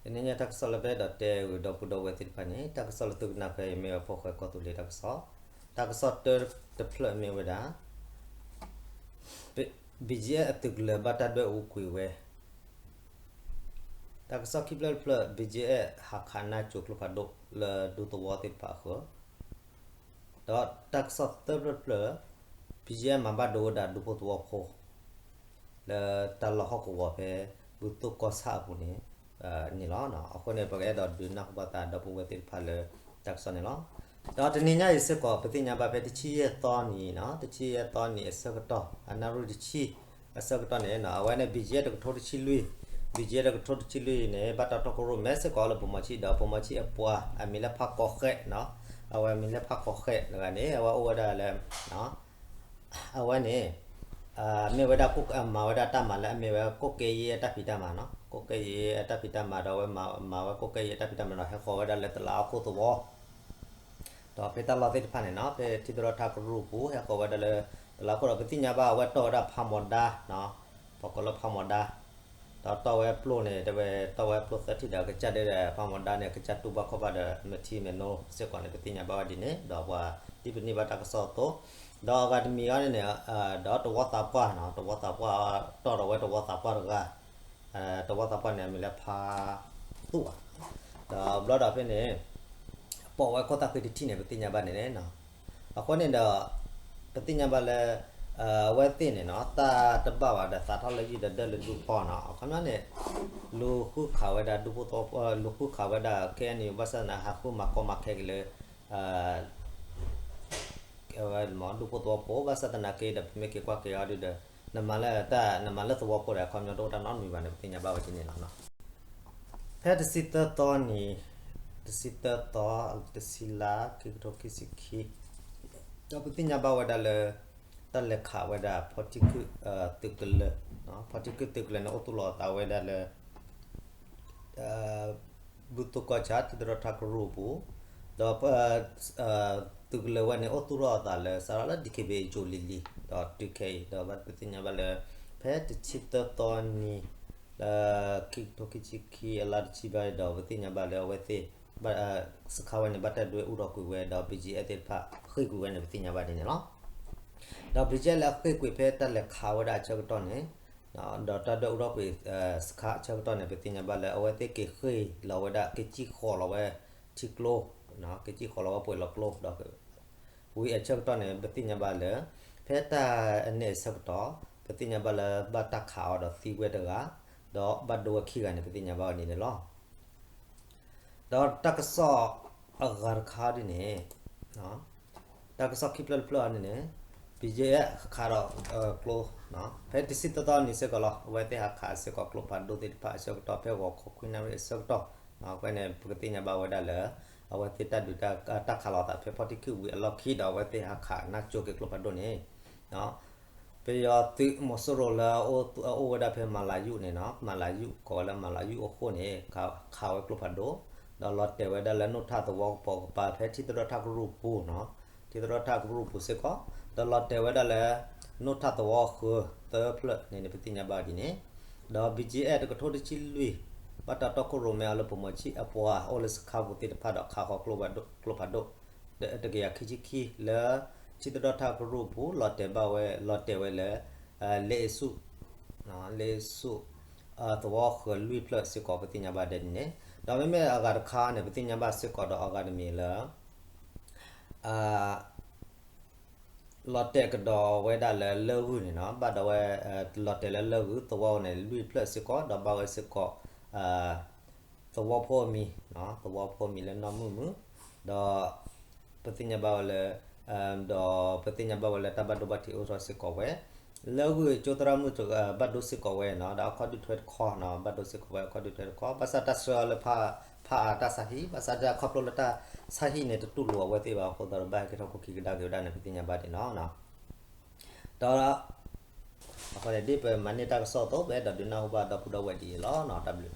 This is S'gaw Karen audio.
တနံၤညါတၢ်ကစီၣ်လၢပအဲၣ်ဒိးတဲဂ့ၤဒီပုၢ်ဒီဝဲၢ်သ့ၣ်တဖၣ်န့ၣ် တၢ်ကစီၣ်လၢသုကနၢ်ပၢၢ်အံၤမ့ၢ်ဝဲဖီၣ်ဃဲကီၢ်သူလ့ၤတၢ်ကစီၣ်, တၢ်ကစီၣ်တၢတဖျၢၣ်မ့ၢ်ဝဲဒၣ် ဘံၣ်ကၠံၣ်အဲၣ်အသုးကလၢၤဘၣ်တၢ်ဒွဲၣ်အူကွံာ်ဝဲ, တၢ်ကစီၣ်ခံဖျၢၣ်တဖျၢၣ် ဘံၣ်ကၠံၣ်အဲၣ် ဟးခးနါစိၤကျိဖးဒိၣ်လၢဒူသဝီသ့ၣ်တဖၣ်အဃၢၤ, ဒီးတၢ်ကစီၣ်သၢဖျၢၣ်တဖျၢၣ် ဘံၣ်ကၠံၣ်အဲၣ် မၤဘၣ်ဒိဝဲဒၣ်ဒူဖိသဝီဖိ လၢတၢ်လီၢ်ဟီၣ်ကဝီၤဖဲ ဘူၣ်သိၣ်ကီၢ်ဆၣ်အပူၤန့ၣ် န့ၣ်လီၤ. အဃိန့ၣ် ပကအဲၣ်ဒိးဒုးနၢ်ဟူဘၣ်သးဒီပုၢ်ဝဲၢ်သ့ၣ်တဖၣ်လၢတၢ်ကစီၣ်န့ၣ်လီၤ. ဒီးတနံၤညါအံၤစ့ၢ်ကီး ပသ့ၣ်ညါဘၣ်ဖဲတဆံယဲၢ်သီနံၤ, တဆံယဲၢ်သီနံၤအဆၢကတီၢ် အနၣ်ရံၣ်တဆံအဆၢကတီၢ်န့ၣ် အဝဲန့ၣ် ဘံၣ်ကၠံၣ်အဲၣ်တကထိတဆံလွံၢ်, ဘံၣ်ကၠံၣ်အဲၣ်တကထိတဆံလွံၢ်အံၤန့ၣ် ဘၣ်တၢ်တီခိၣ်ရိၣ်မဲစ့ၢ်ကီးလၢပိာ်မီၤဆံး ဒီးပိာ်မီၤဆံးအပှၤအမံၤလၢဖးကီၤဃဲး, အဝဲမံၤလၢဖးကီၤဃဲးတဂၤန့ၣ် အဝဲအိၣ်ဝဲဒၣ်လၢ အဝဲန့ၣ် မ့ၢ်ဝဲဒၣ် မၤဝဲဒၣ်တၢ်မၤလၢအမ့ၢ်ဝဲ ကိးကဲယ့အတၢ်ဖံးတၢ်မၤနီၤ, ကိးကဲယ့အတၢ်ဖံးတၢ်မၤဒီး အဝဲမၤဝဲကိးကဲယ့အတၢ်ဖံးတၢ်မၤဒီး ဟဲဃီၤဝဲဒၣ်လၢတလးအခိၣ်သဝီ ဒီးဖဲတၢ်လီၢ်သ့ၣ်တဖၣ်န့ၣ်နီၤ ဖဲထံသရီၣ်ထးကရူၢ်ပူၤ ဟဲဃီၤဝဲဒၣ်လၢ တလးခိၣ်ဒီး ပသ့ၣ်ညါဘၣ် အဝဲတီၢ်ဝဲဒၣ်ဖးမီၤဒါ, ပှၤကိးလၢဖးမီၤဒါ, ဒီးတီၢ်ဝဲပျိၢ်န့ၣ် တဲဝဲတီၢ်ဝဲပျိၢ်သၢထံၣ်ဒီး ကစၢ်ဒဲဒီး ဖးမီၤဒါန့ၣ် ကစၢ်တူၢ်ဘၣ်ခီၣ်ဘၣ်ဒီး မဲာ်ထံမဲာ်နိစ့ၢ်ကီးန့ၣ် ပသ့ၣ်ညါဘၣ်ဝဲဒ်န့ၣ် ဒီးပှၤဒ်ပန့ၢ်ဘၣ်တၢ်ကစီၣ်အသိး, ဒီးအဂၤတမံၤအံၤန့ၣ်န့ၣ် ဒီးတဝီသးပှၢ်နီၤ, တဝီသးပှၢ် တီၢ်ဒီးဝဲတဝီသးပှၢ်တဂၤ တဝီသးပှၢ်န့ၣ် အမံၤလၢဖးသူၣ်ဘၣ်, ဒီးဘျီဒီးဖဲန့ၣ် ပိာ်ဝဲခိၣ်သၣ်ဃံတထံၣ်န့ၣ် ပသ့ၣ်ညါဘၣ်န့ၣ်န့ၣ်, အဃိန့ၣ်ဒီး ပသ့ၣ်ညါဘၣ်လၢ အဝဲသ့ၣ်န့ၣ်နီၤ တၢ်တဘၣ်ဘၣ်ဒီးသးထီၣ်လၢယုၢ်ဒီးဒၢလၢဒူဖီနီၤ, အခီပညီန့ၣ် လူၤဃုခးဝဲဒၣ်ဒူဖိသဝီဖိ လူၤဃုခးဝဲဒၣ် ခဲအံၤန့ၣ် ဘၣ်ဆၣ်သနာ်က့ ဟးဃုမၤကီမၤခဲက့ၤလၢ ဝဲဒူဖိသဝီဖိ ဘၣ်ဆၣ်သနာ်က့ဒီး ပမ့ၢ်က့ၤကွၢ်က့ၤအီၤဒုဒီး နမၤလၢတၢ် နမၤလၢသဝီဖိဒီး အခီပညီတအိၣ်တၢ်နီတမံၤဘၣ်န့ၣ် ပသ့ၣ်ညါဘၣ်ဝဲဒ်န့ၣ်လီၤ. ဖဲတဆံသၢသီနံၤ, တဆံသၢသီ, တဆံလါ, ခံကထိခံဆံခံ, ဒီးပသ့ၣ်ညါဘၣ်ဝဲဒၣ်လၢ တၢ်လဲၤခးဝဲဒၣ် ဖီထံခုၣ်သုးကလၢၤ, ဖီထံခုၣ်သုးကလၢၤန့ၣ် အိၣ်သူၣ်လီၤအသးဝဲဒၣ်လၢ ဘူၣ်သိၣ်ကီၢ်ဆၣ် ထံသရီၣ်ထးကရူၢ်အပူၤ, ဒီး သုးကလၢၤဝဲန့ၣ် အိၣ်သူၣ်ထီၣ်အသးလၢ စးထီၣ်လၢ ဒံၣ်ခ့ဘ့ၣ် ယိၤလံၤလံၤ ဒီးတုၤခဲအံၤ ဒီးပသ့ၣ်ညါဘၣ်လၢ ဖဲတဆံသၢသီနံၤ လၢ ခံကထိခံဆံခံအလါတဆံဘၣ်ဒီး ပသ့ၣ်ညါဘၣ်လၢအဝဲသ့ၣ် စခါဝဲန့ၣ် ဘၣ်တၢ်ဒွဲၣ်အူထီၣ်ကွံာ်ဝဲဒီး ဘံၣ်ကၠံၣ်အဲၣ်သ့ၣ်တဖၣ် ဃ့ၢ်ကွံာ်ဝဲန့ၣ် ပသ့ၣ်ညါဘၣ်ဒ်န့ၣ်လီၤ. ဒီးဘံၣ်ကၠံၣ်အဲၣ်လၢအဃ့ၢ်ကွံာ် ဖဲတၢ်လဲၤခးဝဲဒၣ်အဆၢကတီၢ်န့ၣ် ဒီးတၢ်ဒွဲၣ်အူထီၣ်ကွံာ် စခါအဆၢကတီၢ်န့ၣ် ပသ့ၣ်ညါဘၣ်လၢ အဝဲသ့ၣ်က့ၤဃ့ၢ်လီၤဝဲဒၣ် က့ၤစံၣ်ဃီၤလီၤဝဲထံကျိ, က့ၤစံၣ်ဃီၤလီၤဝဲပှဲၤလီၤကျိ ဒီး ဝံၤအဆၢကတီၢ်န့ၣ် ပသ့ၣ်ညါဘၣ်လၢ ဖဲတၢ်အန့ၣ်အဆၢကတီၢ် ပသ့ၣ်ညါဘၣ်လၢဘၣ်တၢ်ခးအီၤဒီးသံဝဲတဂၤ ဒီးဘၣ်ဒိဝဲခံဂၤန့ၣ် ပသ့ၣ်ညါဘၣ်ဝဲဒ်န့ၣ်လီၤ. ဒီးတၢ်ကစီၣ်အဂၤတခါဒ်န့ၣ် တၢ်ကစီၣ်ခံဖျၢၣ်တဖျၢၣ်အံၤန့ၣ်န့ၣ် ဘံၣ်ကၠံၣ်အဲၣ် ခးဒီးကျိ, ဖဲတဆံသၢသီနံၤစ့ၢ်ကီးလီၤ. အဝဲသ့ၣ်ဟးခးစ့ၢ်ကီးကျိဖးဒိၣ်သ့ၣ်တဖၣ်အဆၢကတီၢ် ဖဲဂီၤခီခွံနၣ်ရံၣ်အဆၢကတီၢ်, အဃိန့ၣ် ပကသ့ၣ်ညါဘၣ်ဝဲဒၣ်လၢ အဝဲသ့ၣ်တၢ်ဒုးတၢ်ခးလိာ်သး ဖဲဖီထံခုၣ်ဝံၤအလီၢ်ခံဒီး အဝဲသ့ၣ်ဟးခးနါစိၤက့ၤကျိဖးဒိၣ်န့ၣ် ပယီၤသုးမီၤစိရိၤလၢအအိၣ်ဝဲဒၣ်ဖဲမၤလၤယူၣ်န့ၣ်နီၤ, မၤလၤယူၣ် ကိးဝဲလၢမၤလၤယူၣ်အဃိန့ၣ် ခးဝဲကျိဖးဒိၣ်, ဒီးလီၤတဲာ်ဝဲဒၣ်လၢနိၣ်ထၣ်သဝီကပိာ်ကပၤ ဖဲထံသရီၣ်ထးကရူၢ်ပူၤနီၤ, ထံသရီၣ်ထးကရူၢ်ပူၤစ့ၢ်ကီး, ဒီးလီၤတဲာ်ဝဲဒၣ်လၢ နိၣ်ထၣ်သဝီအဃၢၤသၢဖျၢၣ်န့ၣ်န့ၣ် ပသ့ၣ်ညါဘၣ်ဒ်န့ၣ်, ဒီး ဘံၣ်ကၠံၣ်အဲၣ် တကထိတဆံလွံၢ် ဘၣ်တၢ်တီခိၣ်ရိၣ်မဲအီၤလၢပိာ်မီၤဆံးအပှၤအိၣ်လၢစခါပူၤသ့ၣ်တဖၣ်ဒီးခးဃီၤကျိဖးဒိၣ် တကယၤခံဆံခံ လၢ ထံသရီၣ်ထးကရူၢ်ပူၤ လီၤတဲာ်ဘၣ်ဝဲ လီၤတဲာ်ဝဲလၢ လ့အ့ဆူၣ် လ့အ့ဆူၣ် သဝီဃၢၤလွံၢ်ဖျၢၣ်စ့ၢ်ကီး ပသ့ၣ်ညါဘၣ်ဒ်န့ၣ်န့ၣ်, ဒီးမ့မ့ၢ်အဂၤတခါန့ၣ် ပသ့ၣ်ညါဘၣ်စ့ၢ်ကီးဒီးအဂၤတမံၤလၢ လီၤတဲာ်ကဒီးဝဲဒၣ်လၢလၢဂုၢ်န့ၣ်နီၤ, ဘၣ်ဒီးဝဲ လီၤတဲာ်လၢလၢဂုၢ်သဝီန့ၣ် လွံၢ်ဖျၢၣ်စ့ၢ်ကီး ဒီးဘၣ်ဝဲစ့ၢ်ကီး သဝီဖိအမံၤ, သဝီဖိအမံၤလၢနီၢ်မုၢ်မုၢ်, ဒီး ပသ့ၣ်ညါဘၣ်ဝဲလၢ ဒီးပသ့ၣ်ညါဘၣ်ဝဲလၢတၢ်ဘၣ်ဒိဘၣ်ထံးအိၣ်ထီၣ်စ့ၢ်ကီးဝဲ, လၢဂုၢ်ကၠိသရၣ်မုၣ်ဘၣ်ဒိစ့ၢ်ကီးဝဲနီၤ, ဒီးအခီၣ်ဒုၣ်ထွဲတခီနီၤ, ဘၣ်ဒိစ့ၢ်ကီးဝဲအခီၣ်ဒုၣ်ထွဲတခီ, ဘၣ်ဆၣ်တၢ်ဆှၢအီၤလၢ ဖးအါတၢ်ဆါဟံၣ်, ဘၣ်ဆၣ်တၢ်ခီဖျိလၢတၢ်ဆါဟံၣ်န့ၣ် တတူၢ်လိာ်အဝဲသ့ၣ်ဘၣ်အဃိသတးဒီး ဘၣ်ဟဲက့ၤထီၣ်ခိၣ်ခံကဒါက့ၤဝဲဒၣ်န့ၣ် ပသ့ၣ်ညါဘၣ်ဒ်န့ၣ်လီၤ. ဒီး အဃိန့ၣ် ဒ်ပမၤန့ၢ်တၢ်ကစီၣ်အသိး ပအဲၣ်ဒိးဒုးနၢ်ဟူဘၣ်ဒီပုၢ်ဒီဝဲၢ်ဒ်အံၤလီၤ. တၢ်ဘျုး